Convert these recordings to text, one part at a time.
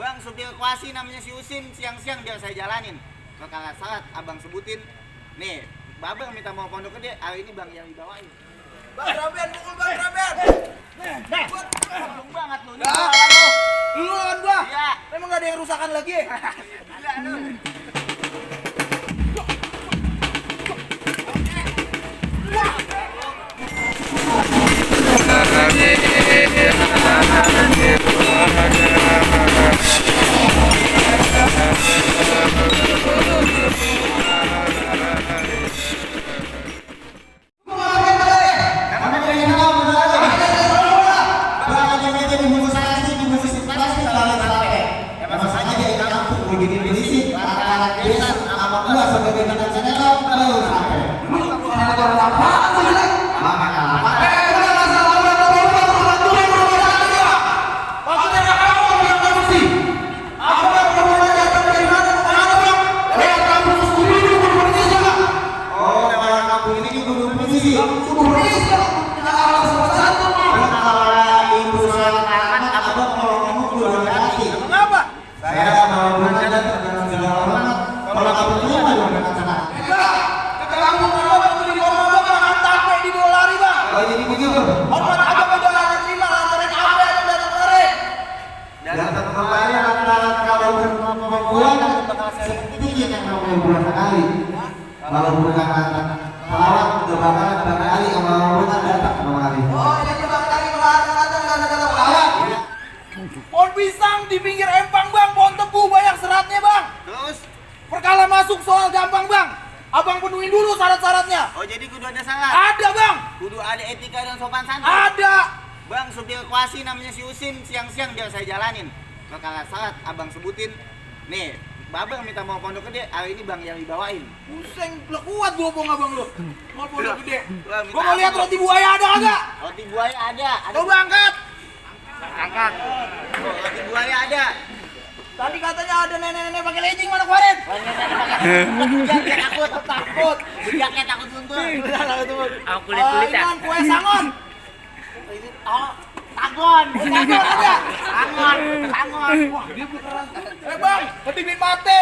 Bang, supir kuasi namanya si Usin, siang-siang biar saya jalanin. Kalau salah abang sebutin. Nih, babang minta mau pondok gede, hari ini bang yang dibawain. Bang Raben, pukul Bang Raben. Nah, sombong banget lu. Ini Nah. salah lu. Lu lawan gua. Iya. Emang gak ada yang rusakan lagi? Gila lu. Kalau bukan pelawak udah bakalan Bang Ali sama bukan datang sama Ali. Oh, jadi Bang tadi datang gara-gara pelawak. Pohon pisang di pinggir empang Bang, pohon tebu banyak seratnya Bang. Terus, Perkala masuk soal gampang Bang. Abang penuhin dulu syarat-syaratnya. oh jadi kudu ada salah. Ada Bang, Kudu ada etika dan sopan santun. ada. Bang, supir kuasi namanya si Usin, siang-siang biar saya jalanin. Kalau salah abang sebutin. Nih, babang minta mau pondok gede, hari ini bang yang dibawain. Pusing, lo kuat gua bong abang lu. Mau pondok gede. Wah, minta Gua mau lihat ampun. roti buaya ada kagak? Roti buaya ada. Coba angkat. Angkat. Oh, roti buaya ada. Tadi katanya ada nenek-nenek pakai legging mana kemarin? Dia takut. Bujaknya takut luntur. Aku kulit-kulit ya. Kue sangon. Oh, tagon. Sangon ada. Sangon. Wah, dia beneran. Bang, kedipin mate.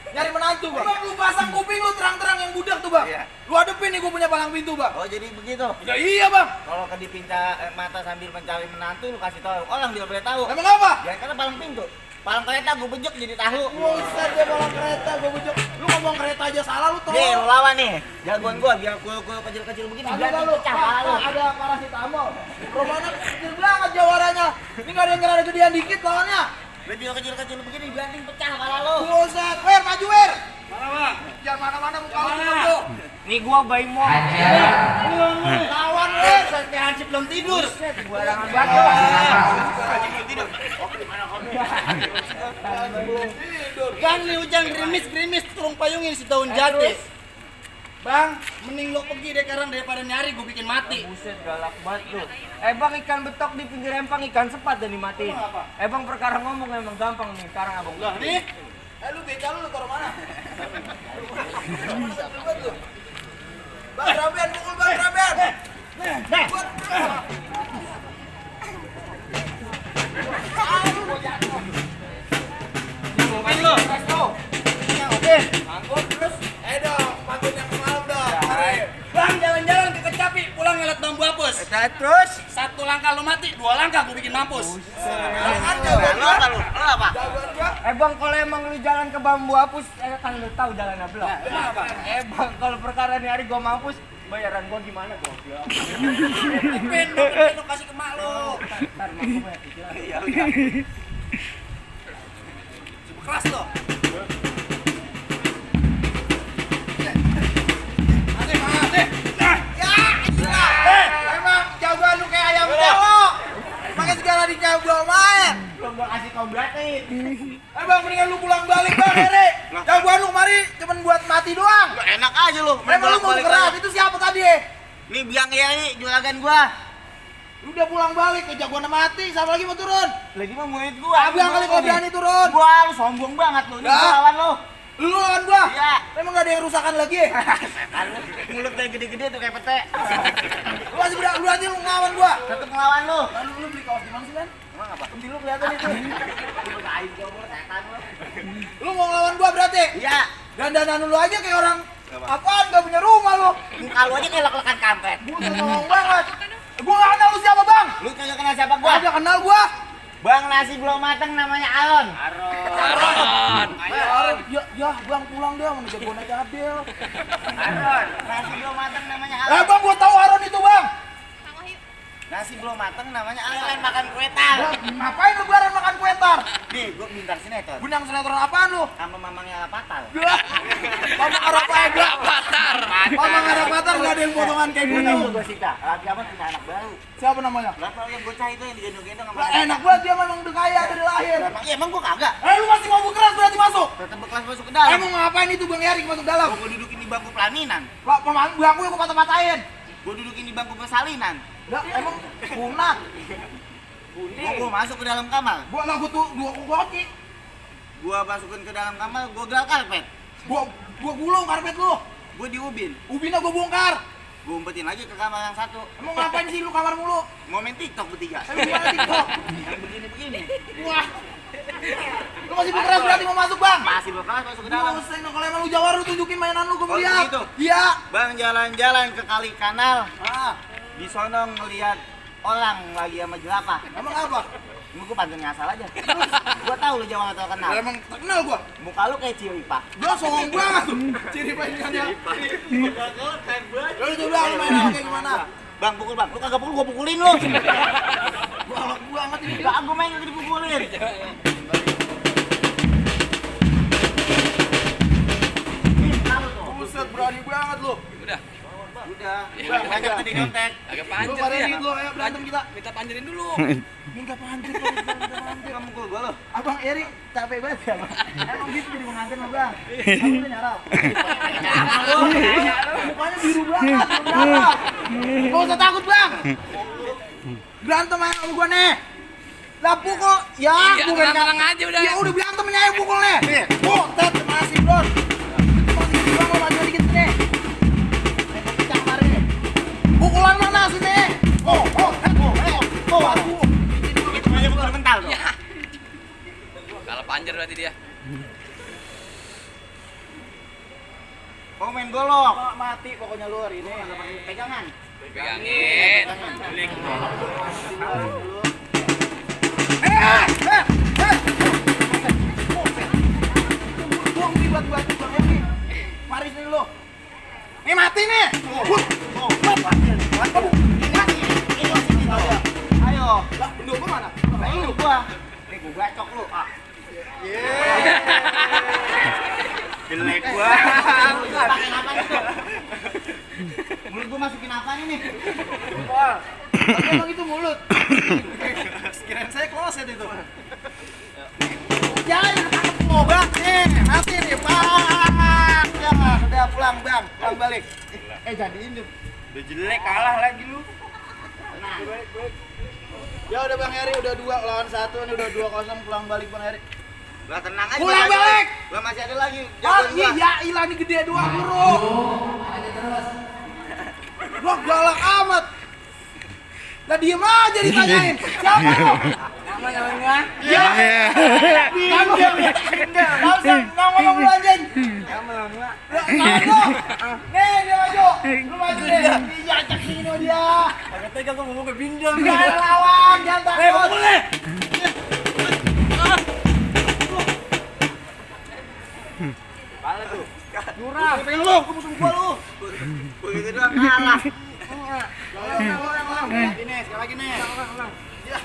Nyari menantu, Bang. Bang, lu pasang kuping lu terang-terang yang budak tuh, Bang. Iya. Lu hadepin nih gua punya palang pintu, Bang. Oh, jadi begitu. Ya iya, Bang. Kalau kedipinta mata sambil mencari menantu, lu kasih tahu. Orang dia boleh tahu. Emang apa? Jangan kata palang pintu. Palang kereta gue bejek jadi tahu. Buset dia palang kereta, gua bujuk. Lu ngomong kereta aja salah lu, Nih, lu tolong. lawan nih. Jagoan gua biar kuil-kuil kecil-kecil begini biar Ada lu, pecah kepala lu. ada paracetamol. Romana kecil banget jawarannya. Ini nggak ada yang gerada gedean dikit lawannya. Video kecil-kecil begini biarin pecah kepala lu. Buset, Wer, maju Wer. Mana, Bang? Jangan mana-mana muka lu. Nih gua bayi mau. Lawan Wer. Sampai Hansip belum tidur. Barangan banget. Hansip belum tidur. Kan nih hujan gerimis turun payungin si daun jati. Bang, mending lo pergi deh sekarang daripada nyari gue bikin mati. Buset, galak banget lu. Bang, ikan betok di pinggir empang, ikan sepat dan dimatiin. Emang apa? Bang, perkara ngomong emang gampang nih, sekarang abang. Lah nih, lu beca lu taruh mana? Bang Raben, pukul Bang Raben. Ngapain lu? Oke. Angkut terus. Dong, pantun yang semalam dong. Mari. Bang, jalan-jalan ke Kecapi, pulang ngeliat bambu hapus. Terus? Satu langkah lo mati, dua langkah gue bikin mampus. Kan Lu jawaban gua. apa lu? Lu apa? Jawaban gua. Bang, kalau emang lu jalan ke bambu hapus, kan lu tahu jalannya belum. Kenapa? Bang, kalau perkara nih hari gua mampus, bayaran gua gimana gua? Pin, lu kasih ke mak lo. Ntar mak gua banyak pikiran. Ya udah. Coba keras lo. Emang jagoan lu kayak ayam pelo. Pakai segala dijago main. Belum gua kasih kau gratis. Bang, mendingan lu pulang balik Bang, Ere. Jagoan lu kemari cuman buat mati doang. Lu enak aja lu. main Emang lu mau bolak-balik keras? aja. Itu siapa tadi? Nih biang ya nih juragan gua. Lu udah pulang balik ke jagoan mati, siapa lagi mau turun? Lagi mah murid gua. Abang kali kau berani turun. Gua lu sombong banget lu. Nih Dah. gua lawan lu. Lu lawan gua? Iya. Emang gak ada yang rusakan lagi? Setan lu. Mulutnya gede-gede tuh kayak pete. Lu masih berani lu ngelawan gua? Tetep ngelawan lu. Lalu lu beli kaos di mana sih, Ban? Emang apa? Pentil lu kelihatan itu. Aib gua mau setan lu. Lu mau ngelawan gua berarti? Iya. Dandanan lu aja kayak orang apaan gak punya rumah lu. Muka lu aja kayak lek-lekan kampret. Gua udah ngomong banget. Gua gak kenal lu siapa bang? Lu kagak kenal siapa gua? Ada kenal gua. Bang nasi belum mateng namanya Aron. Aron. Ya bang pulang dia mau jago naik Adel. Aron. Nasi belum mateng namanya Aron. Bang gua tahu Aron itu bang. Nasi belum mateng namanya Aron makan kue tar. Ngapain lu Aron makan kue tar? Nih, gua bintang sinetron. Benang sinetron apaan lu? Sama mamangnya Lapatal. Mama Arapatar. Patar. Mama Arapatar gak ada yang potongan kayak Gua gini. tahu gua Sita. Lagi apa punya anak baru. Siapa namanya? Lah kalau yang bocah itu yang digendong-gendong sama Lah enak banget dia memang udah kaya dari lahir. Emang gua kagak. Lu masih mau keras berarti masuk? Tetep kelas masuk ke dalam. Emang ngapain itu Bang Erik masuk dalam? Gua dudukin di bangku pelaminan. Lah pemain bangku yang gua patah-patahin. Gua dudukin di bangku persalinan. Lah emang punah. Gua masuk ke dalam kamar. Gua lah gua tuh dua kunci. Gua masukin ke dalam kamar, gua gerak karpet. Gua gulung karpet lu. Gua diubin. Ubinnya gua bongkar. Gua umpetin lagi ke kamar yang satu. Emang ngapain sih lu kamar mulu? Mau main TikTok bertiga. Emang gimana TikTok? Yang begini-begini. Wah. Lu masih keras berarti mau masuk Bang? Masih berkelas masuk ke dalam. Buset, kalau emang lu Jawa lu tunjukin mainan lu gua mau Oh, lihat. gitu? Iya. Bang jalan-jalan ke kali kanal. Ah, Di sono ngeliat orang lagi sama jerapah. emang apa? Gua pantun ngasal aja. Gua tahu lu Jawa atau kenal. Emang terkenal gua. Muka lu kayak Ciripa. Gua songong banget tuh. Ciri mainannya. Lu coba lu main kayak gimana? Bang pukul bang, lu kagak pukul gua pukulin lu. Gua galak banget ini. Gak, gua main kagak dipukulin. Buset, berani banget lu. Udah, bang ngajak tadi nyontek. Agak Lu panjat pada dia. dikit lu, ayo berantem kita. Minta panjerin dulu. Minta panjat, minta panjat. Kamu mukul gua lo. Abang Eri capek banget ya, Bang. Emang gitu jadi pengantin lo, Bang. Kamu udah nyarap. Mukanya biru banget, berapa? Gak usah takut, Bang. Berantem aja sama gua nih. Lah pukul, ya, Iya, bukan tenang aja udah. Ya udah berantem aja pukul nih. Oh, tet masih, Bro. Masih gitu doang, lo maju dikit nih. Kencang kemarin nih. Pukulan mana sini? Aduh. Itu aja pukul mental tuh. Kalah panjer berarti dia. Mau main golok. Mati pokoknya lu hari ini. Pegangan. Pegangin. Buang di batu-batu Bang Eri. Maris nih lu. Nih mati nih. Ayo. Lah, lu gua mana? Nah, ini gua. Nih gua gacok lu. Ah. Jelek gua. Pakai apa itu? Mulut gua masukin apa nih? Wah. Tapi emang itu mulut. Sekiranya saya kloset itu. Jangan ketangkep ngobak nih. Mati nih, Pak. Ya, udah pulang, Bang. Pulang balik. Jadiin tuh. Udah jelek kalah lagi lu. Tenang. Ya udah Bang Eri udah 2 lawan 1 nih udah 2-0 pulang balik Bang Eri. Lah tenang aja. Pulang balik. Gua masih ada lagi. Ah, Jagoan gua. iya ilah ini gede doang bro. Gua galak amat. Lah diem aja ditanyain. Siapa lu? Namanya. Ya. Kamu enggak usah ngomong lu anjing. Namanya. Nih dia maju. Lu maju deh. Iya ajak sini dia. Kagak tega gua ngomong ke bindel. Jangan lawan, jangan takut. Kalah tuh. Curang. Pengen lu, gua musuh gua lu. Begitu doang kalah. Lagi nih, sekali lagi nih. Ya.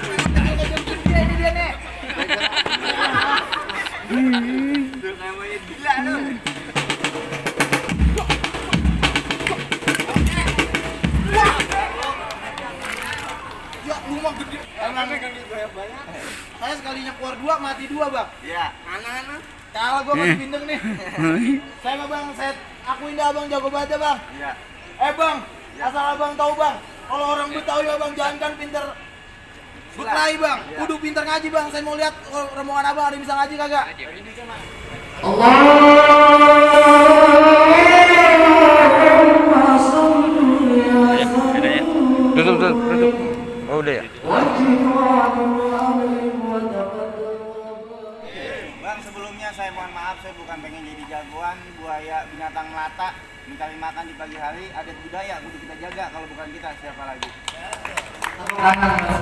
Ini dia nih. Itu namanya gila lu. Ya, rumah gede. Emangnya kan banyak. Saya sekalinya keluar 2 mati 2, Bang. Iya. Mana? Kalah gua masih bindeng nih. Saya mah Bang, saya akuin dah Bang jago banget ya, Bang. Iya. Bang, asal Abang tahu Bang, Kalau orang Betawi abang jangan kan pinter berkelahi bang, kudu pinter ngaji bang. Saya mau lihat rombongan abang ada yang bisa ngaji kagak? Tutup. Oh udah ya. Bang, sebelumnya saya mohon maaf, saya bukan pengen jadi jagoan buaya binatang melata mencari makan di pagi hari. Adat budaya kudu kita jaga, kalau bukan kita siapa lagi?